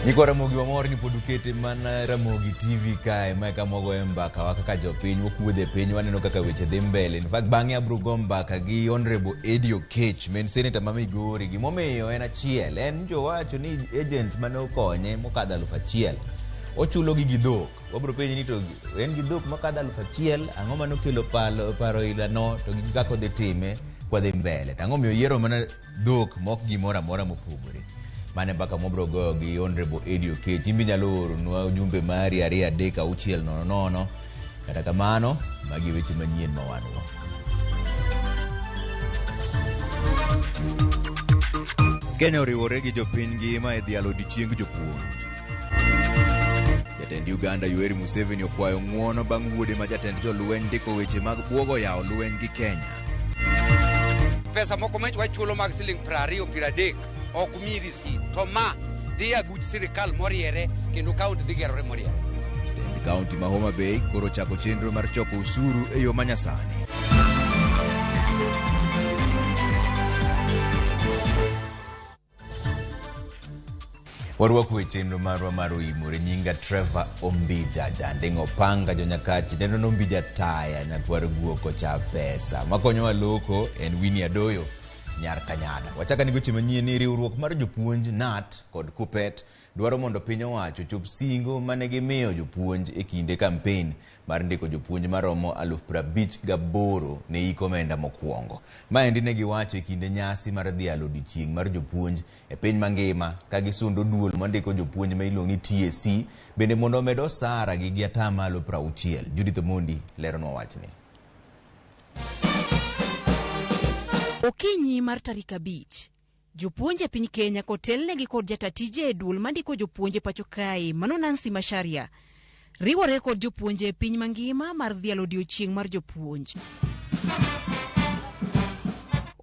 Nyikwa Ramogi wamor ni pod ukete mana Ramogi TV kae, mae kama wagoye mbaka wa kaka jopiny, wakuodhe piny, waneno kaka weche dhi mbele. In fact, bang'e abro go mbaka gi Honorable Eddie Okech, ma en senator ma Migori. Gimomiyo en achiel, en jowacho ni agents mane okonye mokadho 1000 ochulogi gi dhok. Wabro penje ni to en gi dhok makadho 1000, ang'o mane okelo paro ila no, to gi kaka odhi time kwadhi mbele. To ang'o miyo oyiero mana dhok mok gimoro amora mopogore. Mane mbaka mwabro goyo gi Honorable Eddie Okech. In be inyalo oronwa ujumbe mari 2 3 6 0 0. Kata kamano, magi e weche manyien ma wan go. Kenya oriwore gi jopiny ngima e dhialo odiechieng jopuonj. Jatend Uganda Yoweri Museveni okwayo ng'uono bang' wuode ma jatend jolweny ndiko weche mag buogo yawo lweny gi Kenya. Pesa moko ma wachulo mag siling 20 30 ok mi risit to ma dhi e aguch sirikal moriere kendo kaunti dhi gerore moriere. Jatend kaunti ma Homa Bay koro chako chenro mar choko osuru e yo manyasani. Warwaku e chenro marwa mar oimore. Nyinga Trevor Ombija, janding' opanga jonyakachi neno nombija taya nyakwar guok ocha pesa. Makonyowa loko en Winnie Adoyo nyar Kanyada. Wachaka ni weche manyien ni riwruok mar jopuonj KNUT kod KUPPET dwaro mondo piny owacho ochop singo mane gimiyo jopuonj e kinde kampen mar ndiko jopuonj maromo 58,000 ne hik omenda mokwongo. Maendi ne giwacho e kinde nyasi mar dhialo odiochieng' mar jopuonj e piny mangima ka gisundo duol mandiko jopuonj ma iluongo ni TSC bende mondo omed osara gi gi atamalo 60. Judith Omondi leronwa wachni. Okinyi mar tarik 5, jopuonj e piny Kenya kotelnegi kod jata tije e duol mandiko jopuonj e pacho kae mano Nancy Macharia riwore kod jopuonje e piny mangima mar dhialo odiochieng' mar jopuonj.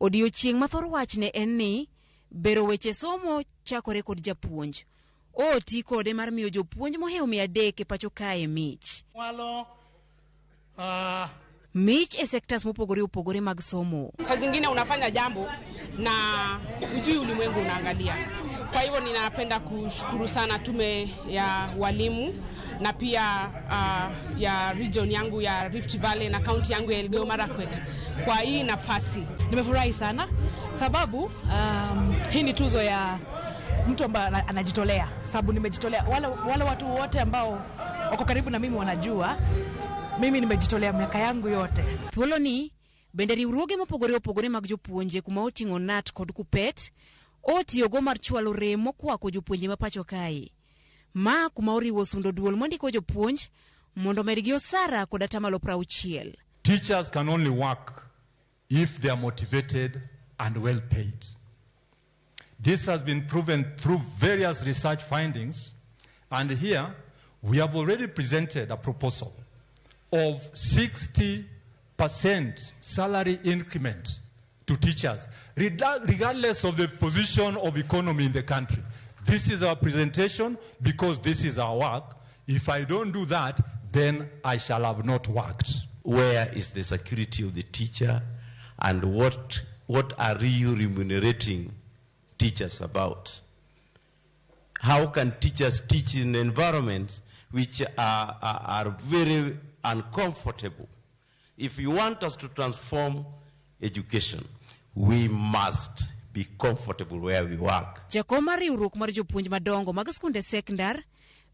Odiochieng' ma thor wachne en ni bero weche somo chakore kod japuonj. Oti kode mar miyo jopuonj mohewo 300 e pacho kae mich. Mwalo, Mich e sectors mopogore opogore mag somo. Saa zingine unafanya jambo na hujui ulimwengu unaangalia. Kwa hivyo ninapenda kushukuru sana tume ya walimu na pia ya region yangu ya Rift Valley na county yangu ya Elgeyo Marakwet kwa hii nafasi. Nimefurahi sana sababu hii ni tuzo ya mtu ambaye anajitolea, sababu nimejitolea. Wale watu wote ambao wako karibu na mimi wanajua mimi nimejitolea miaka yangu yote. Thuolo ni bende riwruoge mopogore opogore mag jopuonje kuma oting'o KNUT kod KUPPET otiyogo mar chwalo rem mokwako jopuonje ma pacho kae. Ma kuma oriwo sundo duol mondiko jopuonj mondo omedgi osara kod atamalo 60. Teachers can only work if they are motivated and well paid. This has been proven through various research findings, and here we have already presented a proposal of 60% salary increment to teachers, regardless of the position of economy in the country. This is our presentation because this is our work. If I don't do that, then I shall have not worked. Where is the security of the teacher, and what are you remunerating teachers about? How can teachers teach in environments which are very uncomfortable? If you want us to transform education, we must be comfortable where we work. Jakom mar riwruok mar jopuonj madongo mag skunde sekondar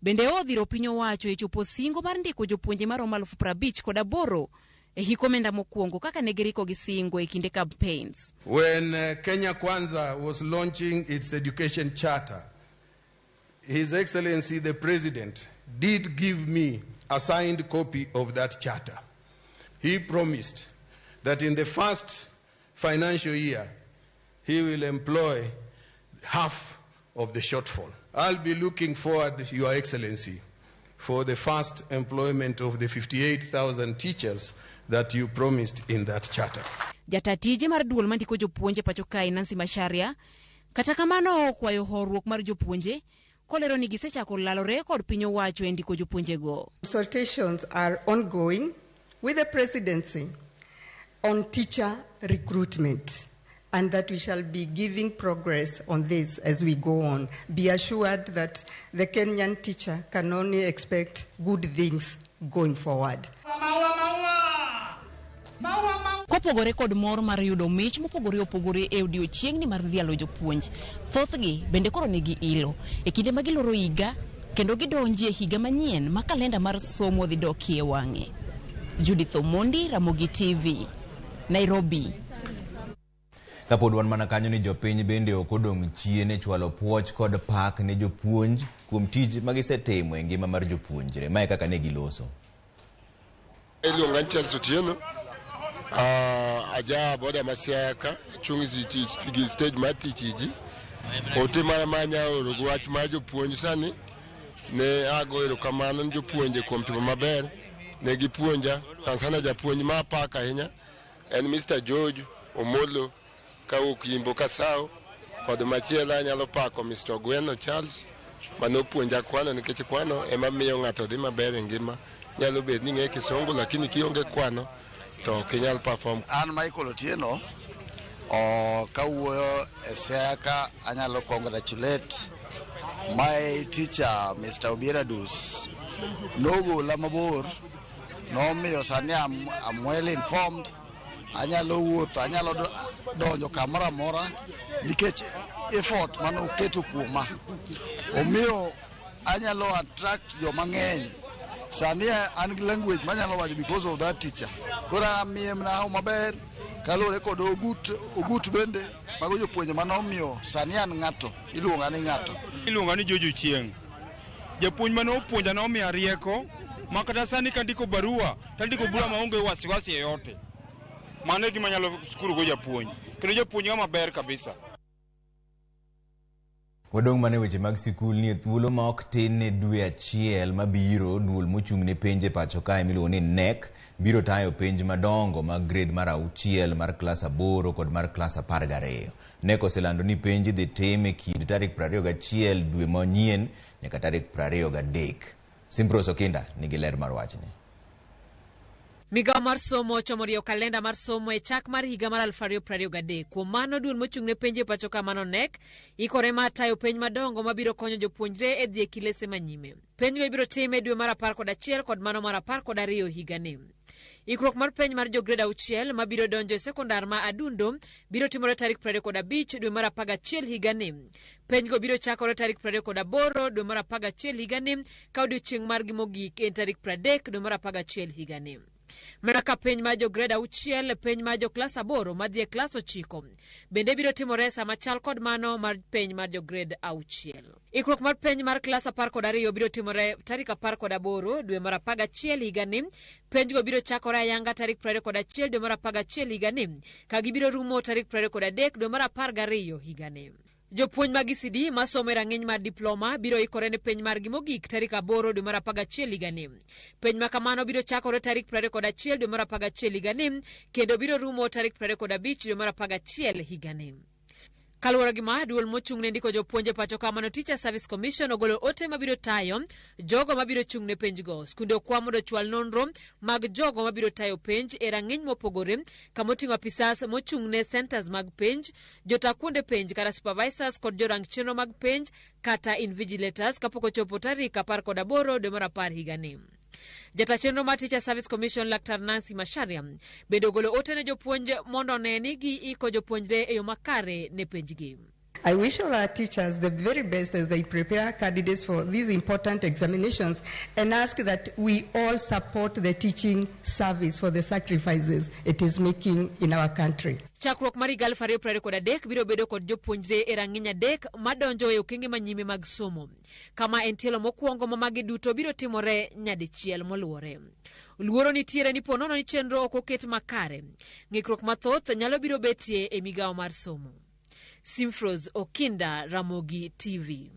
bende odhiro piny owacho e chopo singo mar ndiko jopuonje maromo 58,000 e hik omenda mokwongo kaka ne giriko gi singo e kinde campaigns. When Kenya Kwanza was launching its education charter, His Excellency the President did give me a signed copy of that charter. He promised that in the first financial year, he will employ half of the shortfall. I'll be looking forward, Your Excellency, for the first employment of the 58,000 teachers that you promised in that charter. Jata tije mar duol mandiko jopuonje pacho kae Nancy Macharia, kata kamano okwayo horuok mar jopuonje kolero ni gisechako lalore kod piny owacho e ndiko jopuonjego. Consultations are ongoing with the presidency on teacher recruitment. and that we shall be giving progress on this as we go on. Be assured that the Kenyan teacher can only expect good things going forward. Kopogore kod mor mar yudo mich mopogore opogore e odiechieng'ni mar dhialo jopuonj, thothgi bende koro nigi ilo e kinde ma giloro higa kendo gidonjie higa manyien ma kalenda mar somo dhi dokie wang'e. Judith Omondi, Ramogi TV, Nairobi. Kapod wan mana kanyo ni jopiny bende ok odong' chien e chwalo puoch kod pak ne jopuonj kuom tij magisetimo e ngima mar jopuonjre. Mae kaka ne giloso. Iluonga ni Charles Otieno. Aja boda ma Siaya ka, achung' gi stage mar TTG. Ote mara ma anya oro gi wach mar jopuonj sani ne ago erokamano ne jopuonje kuom timo maber. Ne gipuonja, sana sana japuonj ma apako ahinya en Mr. George Omolo kawuok Yimbo Kasau kod machielo anyalo pako Mr. Ogweno Charles manopuonja kwano nikech kwano ema miyo ng'ato dhi maber e ngima. Nyalo bet ni ing'e kisungu lakini kionge kwano to ok inyal perform. An Michael Otieno, kawuoyo e Siaya ka anyalo congratulate my teacher Mr. Obiera Dus. Nogola mabor, nomiyo sani I'm well informed. Anyalo wuotho, anyalo donjo kamoro amora nikech effort manoketo kuoma. Omiyo anyalo attract joma ng'eny. Sani an gi language manyalo wacho because of that teacher. Koro amiye mana maber kaluwore kod Ogut, Ogut bende mago jopuonje manomiyo sani an ng'ato iluonga ni ng'ato. Iluonga ni Jojo Chieng'. Japuonj mane opuonja nomiya rieko ma kata sani kandiko barua tandiko barua maonge wasiwasi yoyote. Mano e gima anyalo shukuru go japuonj. Kendo japuonj ng'ama ber kabisa. Wadong' mana e weche mag sikul ni e thuolo ma ok tin ne dwe achiel mabiro, duol mochung' ne penj e pacho kae miluongo ni KNEC biro tayo penj madongo mag grade mar auchiel, mar klas aboro kod mar klas 12. KNEC oselando ni penj idhi tim e kind tarik 21 dwe manyien nyaka tarik 23. Simprose Okinda nigi ler mar wachni. Migawo mar somo ochomo rieyo kalenda mar somo e chak mar higa mar 2023. Kuom mano, duol mochung' ne penj e pacho ka mano KNEC ikore mar tayo penj madongo mabiro konyo jopuonjre e dhi e kilese manyime. Penjgo ibiro tim e dwe mar 11 kod mano mar 12 higani. Ikruok mar penj mar jo grade 6 mabiro donjo e sekondar ma Adundo biro timore tarik 25 dwe mar 11 higani. Penjgo biro chakore tarik 28 dwe mar 11 higani ka odiechieng' margi mogik en tarik 30 dwe mar 11 higani. Mana ka penj mar jo grade 6, penj mar jo klas 8 madhi e klas 9 bende biro timore sama chal kod mano mar penj mar jo grade 6. Ikruok mar penj mar klas 12 biro timore tarik 18 dwe mar 11 higani. Penjgo biro chakore ayanga tarik 21 dwe mar 11 higani ka gibiro rumo tarik 23 dwe mar 12 higani. Jopuonj mag ECD masomo e rang'iny mar diploma biro ikore ne penj margi mogik tarik 8 dwe mar 11 higani. Penj ma kamano biro chakore tarik 21 dwe mar 11 higani kendo biro rumo tarik 25 dwe mar 11 higani. Kaluwore gi ma, duol mochung' ne ndiko jopuonj e pacho ka mano Teacher Service Commission ogolo ote mabiro tayo jogo mabiro chung' ne penjgo. Skunde okwa mondo ochwal nonro mag jogo mabiro tayo penj e rang'iny mopogore kamoting'o apisas mochung' ne centers mag penj, jota kuonde penj kata supervisors kod jorang chenro mag penj kata invigilators kapok ochopo tarik 18 dwe mar 10 higani. Jata chenro mar Teacher Service Commission Laktar Nancy Macharia bende ogolo ote ne jopuonj mondo one ni giiko jopuonjre e yo makare ne penjgi. I wish all our teachers the very best as they prepare candidates for these important examinations and ask that we all support the teaching service for the sacrifices it is making in our country. Chakruok mar higa 2023 biro bedo kod jopuonjre e rang'iny 3 madonjo e okenge manyime mag somo. Kama en tielo mokwongo ma magi duto biro timore nyadichiel moluwore. Luoro nitiere ni ponono ni chenro ok oket makare. Ng'ikruok mathoth nyalo biro betie e migawo mar somo. Simfrose Okinda, Ramogi TV.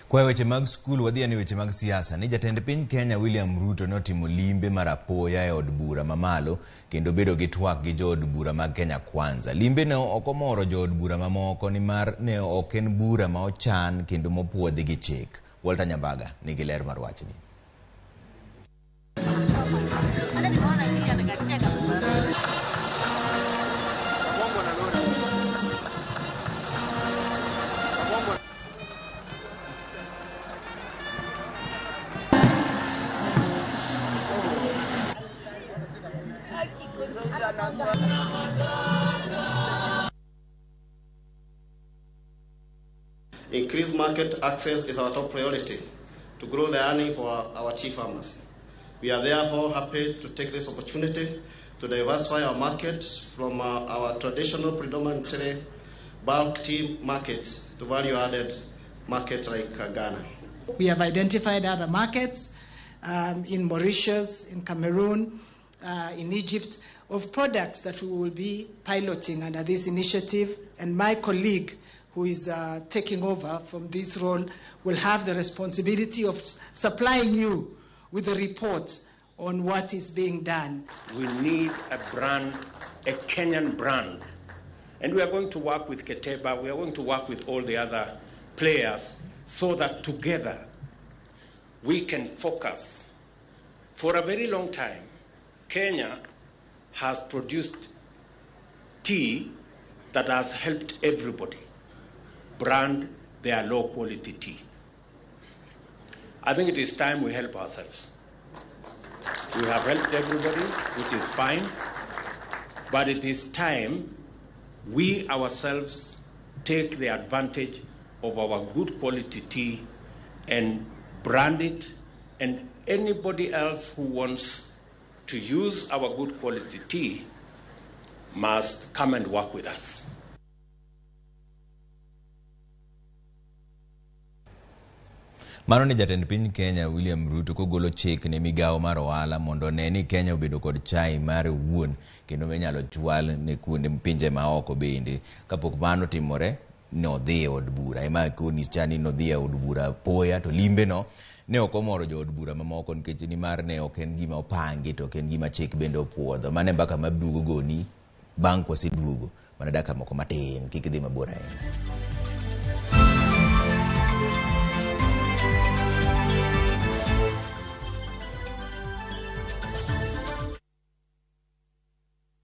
Kwa weche mag skul wadhi ane weche mag siasa ni jatend piny Kenya William Ruto notimo limbe mar apoya e od bura mamalo kendo bedo gi twak gi jood bura mag Kenya Kwanza. Limbe ne ok omoro jood bura mamoko nimar ne ok en bura ma ochan kendo mopuodhi gi chik. Walter Nyambaga nigi ler mar wachni. Increased market access is our top priority to grow the earning for our tea farmers. We are therefore happy to take this opportunity to diversify our market from our traditional predominantly bulk tea market to value-added markets like Ghana. We have identified other markets in Mauritius, in Cameroon, in Egypt, of products that we will be piloting under this initiative. And my colleague, who is taking over from this role, will have the responsibility of supplying you with the reports on what is being done. We need a brand, a Kenyan brand. And we are going to work with Keteba, we are going to work with all the other players so that together we can focus. For a very long time, Kenya has produced tea that has helped everybody brand their low quality tea. I think it is time we help ourselves. We have helped everybody, which is fine, but it is time we ourselves take the advantage of our good quality tea and brand it, and anybody else who wants to use our good quality tea must come and work with us. Mano ne jatend piny Kenya William Ruto kogolo chik ne migawo mar ohala mondo one ni Kenya obedo kod chai mare owuon kendo minyalo chwal ne kuonde pinje maoko bende. Kapok mano timore, nodhi e od bura. Ema koni chani nodhi e od bura poya to limbe no ne ok omoro jood bura mamoko nikech nimar ne ok en gima opangi to ok en gima chik bende opuodho. Mano e mbaka maduogo goni bang' kwaseduogo mana dakika moko matin, kik idhi mabor ahinya.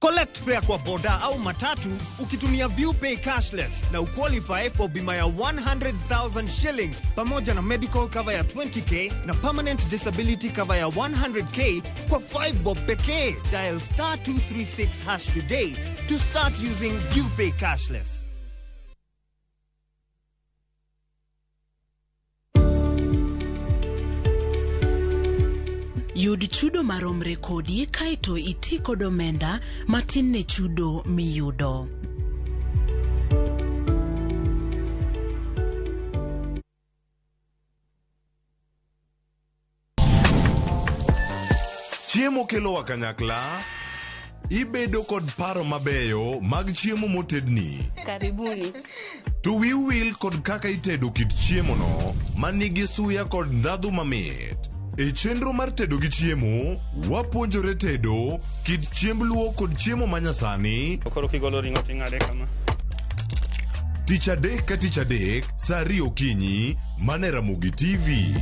Collect fare kwa boda au matatu ukitumia ViewPay cashless na uqualify for bima ya 100,000 shillings pamoja na medical cover ya 20k na permanent disability cover ya 100k kwa 5 bob pekee. Dial star 236 hash today to start using ViewPay cashless. Yud chudo maromre kodi kaeto iti kod omenda matin ne chudo miyudo. Chiemo kelowa kanyakla, ibedo kod paro mabeyo mag chiemo motedni. Karibuni. To wiu wil kod kaka itedo kit chiemono manigi suya kod ndhadhu mamit. E chenro mar tedo gi chiemo, wapuonjore tedo kit chiemb luo kod chiemo manyasani. Koro kigolo ring'o ting'ade kama. Tich adek ka tich adek, saa 2 okinyi, mana e Ramogi TV.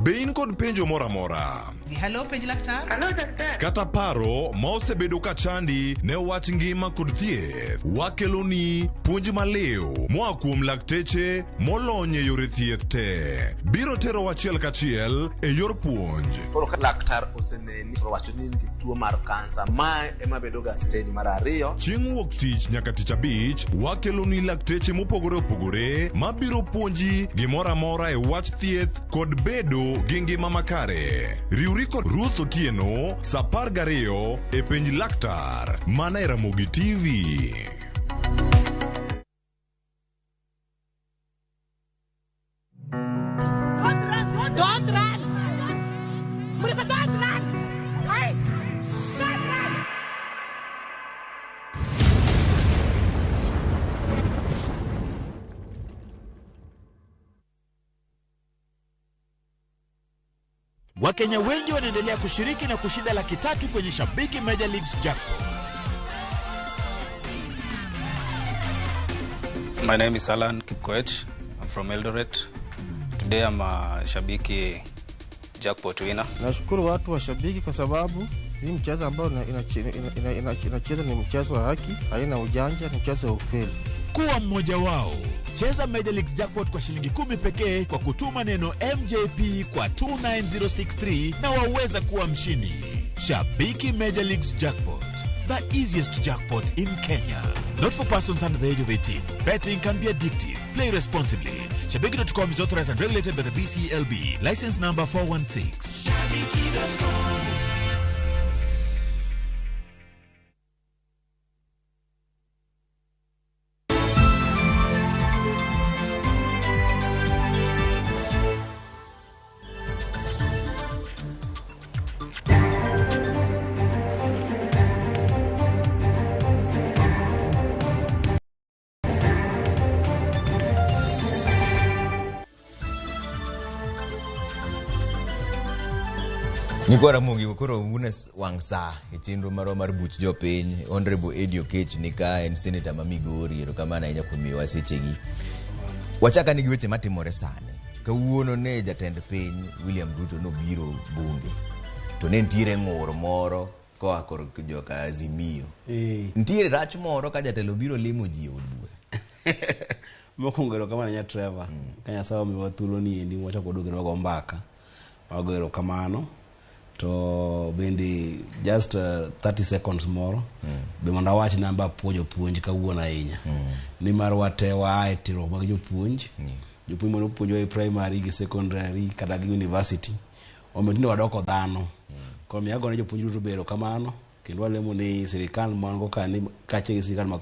Be in kod penjo moro amora? Hello, penj laktar. Hello, daktar. Kata paro ma osebedo ka chandi ne wach ngima kod thieth, wakeloni puonj maliw moa kuom lakteche molony e yore thieth te. Biro tero achiel kachiel e yor puonj. Koro ka laktar oseneni to wacho ni in gi tuo mar kansa, mae ema bedo ga stage mar 2. Chieng' wuok tich nyaka tich abich, wakeloni lakteche mopogore opogore mabiro puonji gimoro amora e wach thieth kod bedo gi ngima makare. Riwri kod Ruth Otieno saa 12 e penj laktar mana e Ramogi TV. Don't run! Don't run! Murifa, don't run! Hey! Don't run! Wakenya wengi wanaendelea kushiriki na kushinda 300,000 kwenye Shabiki Major Leagues Jackpot. My name is Alan Kipkoech. I'm from Eldoret. Today I'm a Shabiki Jackpot winner. Nashukuru watu wa Shabiki kwa sababu hii mchezo ambao inacheza ni mchezo wa haki, haina ujanja, ni mchezo wa ukweli. Kuwa mmoja wao. Cheza Major League Jackpot kwa shilingi 10 pekee kwa kutuma neno MJP kwa 29063 na waweza kuwa mshindi. Shabiki Major Leagues Jackpot, the easiest jackpot in Kenya. Not for persons under the age of 18. Betting can be addictive. Play responsibly. Shabiki.com is authorized and regulated by the BCLB. License number 416. Shabiki.com. Nyikwa Ramogi koro une wang' sa e chenro marwa mar buch jopiny. Honorable Eddie Okech ni ka en senator ma Migori. Erokamano ahinya kuom miyowa sechegi. Wachak ane gi weche matimore sani. Kawuono ne jatend piny William Ruto nobiro bunge to ne nitiere ng'ur moro koa kor joka Azimio. Nitiere rach moro ka jatelo biro limo ji e od bura. Mokwongo erokamano ahinya Trevor. Ka Nyasaye omiwa thuolo ni endi mwachako waduogo kendo wago mbaka. Wago erokamano. To bende just 30 seconds moro be mondo awach namba puonjo puonj kawuono ahinya. Nimar wate waa e tiegruok mag jopuonj. Jopuonj mane opuonjowa e primary gi secondary kata gi university. Omiyo tinde wadoko dhano. Koro omiyo agone jopuonj duto be erokamano kendo walemo ni sirikal man go kani kaachiel gi sirikal ma